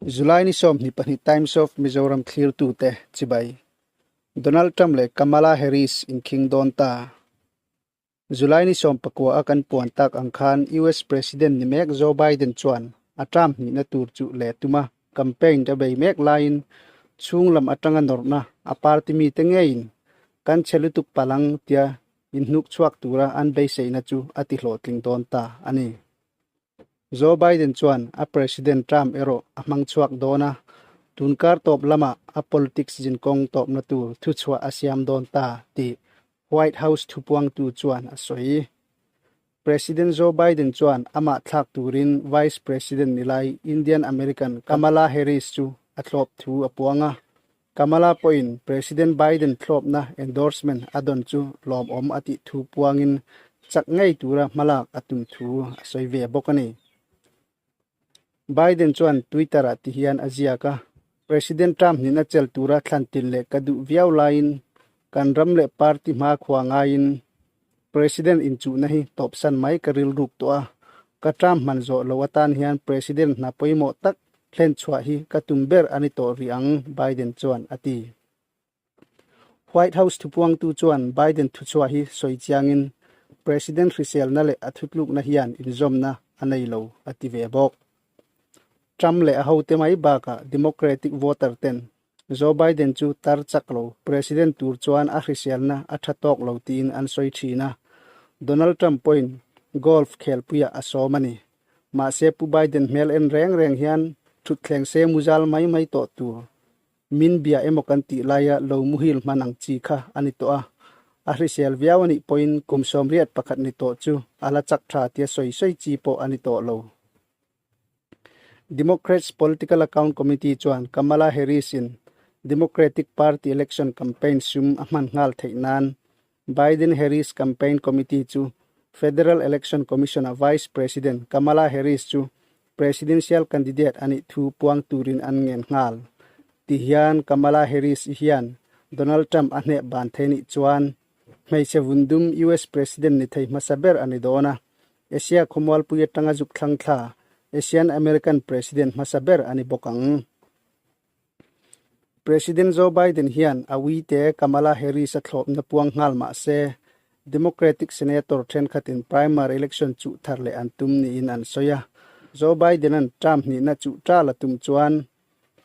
July ni 22 Times of Mizoram thlirtute chibai. Donald Trump leh Kamala Harris inkhing dawn ta. July ni 19 a kan puan tak ang khan US President ni mek Joe Biden chuan a term hnihna tur chu leh tuma campaign a bei mek laiin chhung lam atanga nawrhna a party mite ngeiin kan che lutuk palang tia inhnuk chhuak tura an beiseina chu a ti hlawhtling dawn ta a ni. Joe Biden chuan a President term erawh a hmang chhuak dawn a, tunkar tawp lamah a politics zinkawng tawpna tur thuchhuah a siam dawn ta tih White House thupuangtu chuan a sawi. President Joe Biden chuan amah thlak turin Vice President ni lai Indian American Kamala Harris chu a thlawp thu a puang a. Kamala pawhin President Biden thlawpna endorsement a dawn chu lawmawm a tih thu puangin chak ngei tura hmalak a tum thu a sawi ve bawk a ni. Biden chuan Twitter-ah ti hian a ziak a, President Trump hnihna chel tura thlan tin leh ka duh viau laiin kan ram leh party hmakhua ngaiin President inchuhna hi tawpsan mai ka rilruk tawh a, ka Trump hman zawh lo atan hian President hna pawimawh tak thlen chhuah hi ka tum ber a ni tawh rih ang, Biden chuan a ti. White House thupuangtu chuan Biden thuchhuah hi sawi chiangin President hriselna leh a thutlukna hian inzawmna a nei lo a ti ve bawk. Trump leh a hote mai bakah Democratic voter ten Joe Biden chu tar chak lo President tur chuan a hriselna a tha tawk lo tiin an sawi thin a, Donald Trump pawhin golf khelpuiah a sawm a ni. Mahse Pu Biden hmel en reng reng hian thutthleng se muzal mai mai tawh tur Min bia emaw kan tih laia lo muhil hman ang chi kha a ni tawh a, a hrisel viau a nih pawhin kum 81 ni tawh chu a la chak tha tia sawi sawi chi pawh a ni tawh lo. Democrats Political Account Committee chuan Kamala Harris-in Democratic Party election campaign sum a hman nghal theih nan Biden-Harris Campaign Committee chu Federal Election Commission-a Vice President Kamala Harris chu Presidential candidate a nih thu puang turin an ngen nghal. Ti hian Kamala Harris-i hian Donald Trump a hneh ban thei nih chuan hmeichhe vundum US President ni thei hmasa ber a ni dawn a, Asia khawmualpui atanga zuk thlang thla Asian American President hmasa ber a ni bawk ang. President Joe Biden hian a uite Kamala Harris a thlawpna puang nghal mah se, Democratic Senator thenkhatin primary election chuh thar leh an tum niin an sawi a. Joe Biden-a'n term hnihna chuh ṭal a tum chuan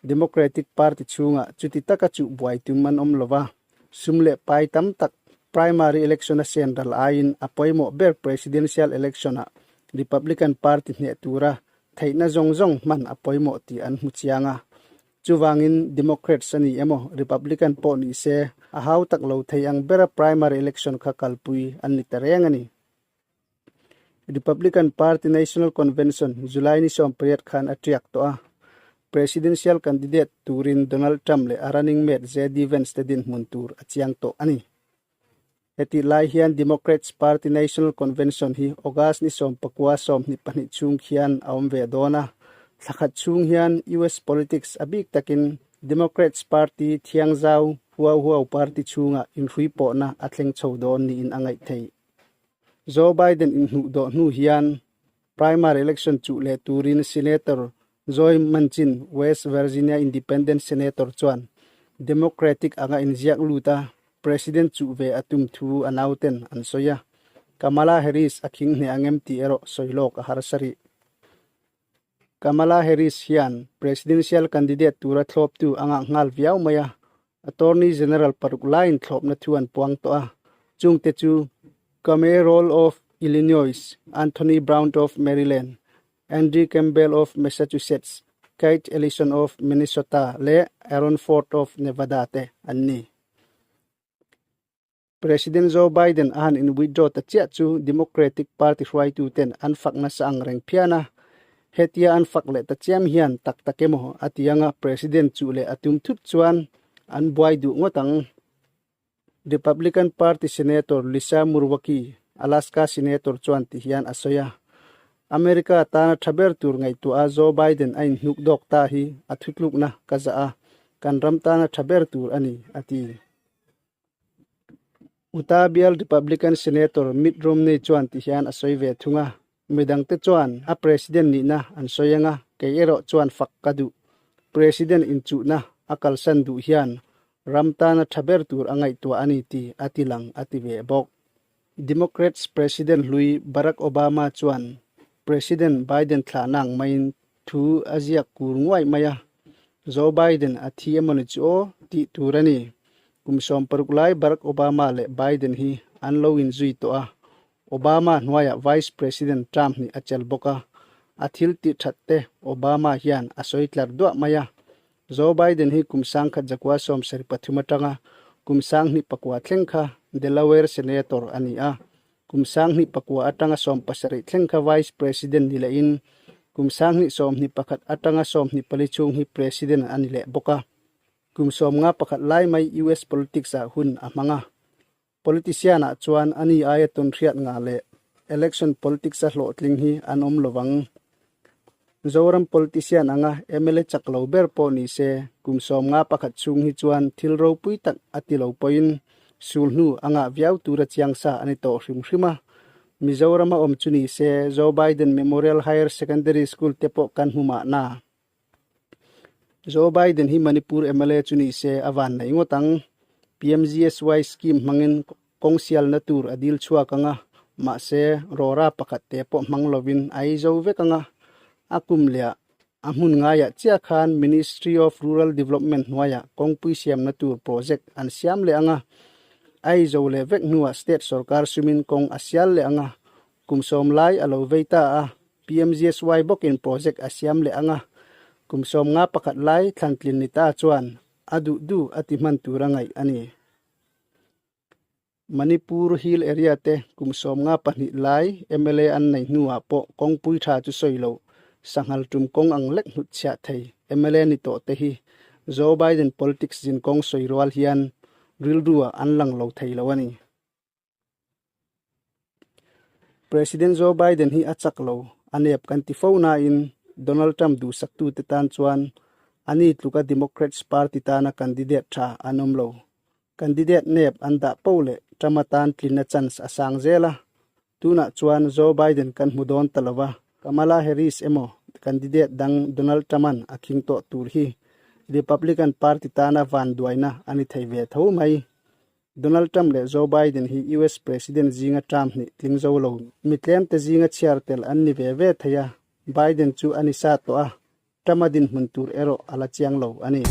Democratic Party chhungah chuti taka chuh buai tum an awm lo va, sum leh pai tam tak primary election a sen ral aiin a pawimawh ber presidential election-ah Republican Party hneh tura Theihna zawng zawng hman a pawimawh tih an hmu chiang a. Chuvangin Democrats a ni emaw Republican pawh ni se a hau tak lo thei ang bera primary election kha kalpui an ni ta reng a ni. Republican Party National Convention July ni 18 khan a tiak tawh a. Presidential candidate turin Donald Trump leh a running mate JD Vance te dinhmun tur a chiang tawh a ni. Hetih lai hian Democrats Party National Convention hi August ni 19 22 chhung khian a awm ve dawn a. Thla khat chhung hian US politics a bik takin Democrats Party thiangzau huau huau party chhungah inhrui pawhna a thleng chho dawn niin a ngaih theih. Joe Biden inhnuh dawh hnu hian primary election chuh leh turin Senator Joe Manchin, West Virginia Independent Senator chuan Democratic anga inziak lut a, President chuh ve a tum thu a nauten an sawi a. Kamala Harris a khing hneh ang em tih erawh sawi lawk a harsa rih. Kamala Harris hian Presidential candidate tura thlawptu a ngah nghal viau mai a, Attorney General paruk laiin thlawpna thu an puang tawh a, chungte chu Kwame Raoul of Illinois, Anthony Brown of Maryland, Andy Campbell of Massachusetts, Keith Ellison of Minnesota leh Aaron Ford of Nevada te an ni. President Joe Biden a han in withdraw ta chiah chu Democratic Party hruaituten an fak nasa ang reng phian a. Hetia an fak leh ta chiam hian tak tak emaw a ti anga President chuh leh a tum thut chuan an buai duh ngawt ang. Republican Party Senator Lisa Murwaki, Alaska Senator chuan ti hian a sawi a, America tana tha ber tur ngaihtuah a Joe Biden a inhnuk dawk ta hi a thutlukna ka zah a, kan ram tana tha ber tur a ni, a ti. Utah bial Republican Senator Mitt Romney chuan tihian a sawi ve thung a, Midangte chuan a President nihna an sawi anga, kei erawh chuan fak ka duh. President inchuhna a kalsan duh hian ram tana tha ber tur a ngaihtuah a ni tih a ti lang a ti ve bawk. Democrats President hlui Barack Obama chuan President Biden thlahna ang maiin thu a ziak kur nguai mai a, Joe Biden a thi emawni chu aw tih tur a ni. Kum 60 lai Barack Obama leh Biden hi an lo inzui tawh a, Obama hnuaiah Vice President term hnih a chelh bawk a, a thil tih that te Obama hian a sawi tlar duah mai a. Joe Biden hi kum 1973 atanga kum 2009 thleng kha Delaware Senator a ni a, kum 2009 atanga 17 thleng kha Vice President ni lehin kum 2021 atanga 24 chhung hi President a ni leh bawk a. Kum 51 lai mai US politics ah hun a hmang a. Politician ah chuan ani aia tawnhriat ngah leh election politics a hlawhtling hi an awm lovang. Zoram politician anga mla chak lo ber pawh ni se kum 51 chhung hi chuan thil ropui tak a ti lo pawhin sul hnu a ngah viau tura chiang sa a ni tawh hrim hrim a. Mizoram a awm chu ni se Joe Biden Memorial Higher Secondary School te pawh kan hmu mahna. Joe Biden hi Manipur mla chu ni se a van nei ngawt ang. PMGSY scheme hmangin kawng sialna tur a dil chhuak ang a, mahse rawra pakhat te pawh hmang lovin a ei zo vek ang a. A kum leh a hmun ngaiah chiah khan Ministry of Rural Development hnuaiah kawngpui siamna tur project an siam leh ang a. A ei zo leh vek hnuah state sorkar sumin kawng a sial leh ang a, Kum 10 lai a lo vei ta a, PMGSY bawkin project a siam leh ang a, kum 51 lai thlantlin ni ta chuan a duh duh a ti hman tur a ngaih a ni. Manipur Hill Area te kum 52 lai mla an nei hnuah pawh kawngpui tha chu sawi loh, sanghal tum kawng ang lek hnut chhiah thei mla ni tawh te hi Joe Biden politics zin kawng sawi rual hian rilruah an lang lo thei lo a ni. President Joe Biden hi a chak lo, a nep kan ti fo nain Donald Trump duhsaktute tan chuan ani tluka Democrats party tana candidate tha an awm lo. Candidate nep an dah poh leh Trump atan tlinna chance a sang zel a. Tunah chuan Joe Biden kan hmu dawn ta lova, Kamala Harris emaw candidate dang Donald Trump-a'n a khing tawh tur hi Republican party tana vanduaina a ni thei ve tho mai. Donald Trump leh Joe Biden hi US President zinga term hnih tling zo lo mi tlemte zinga chhiar tel an ni ve ve thei a, Biden chu a ni sa tawh a, Trump a dinhmun tur erawh a la chiang lo a ni.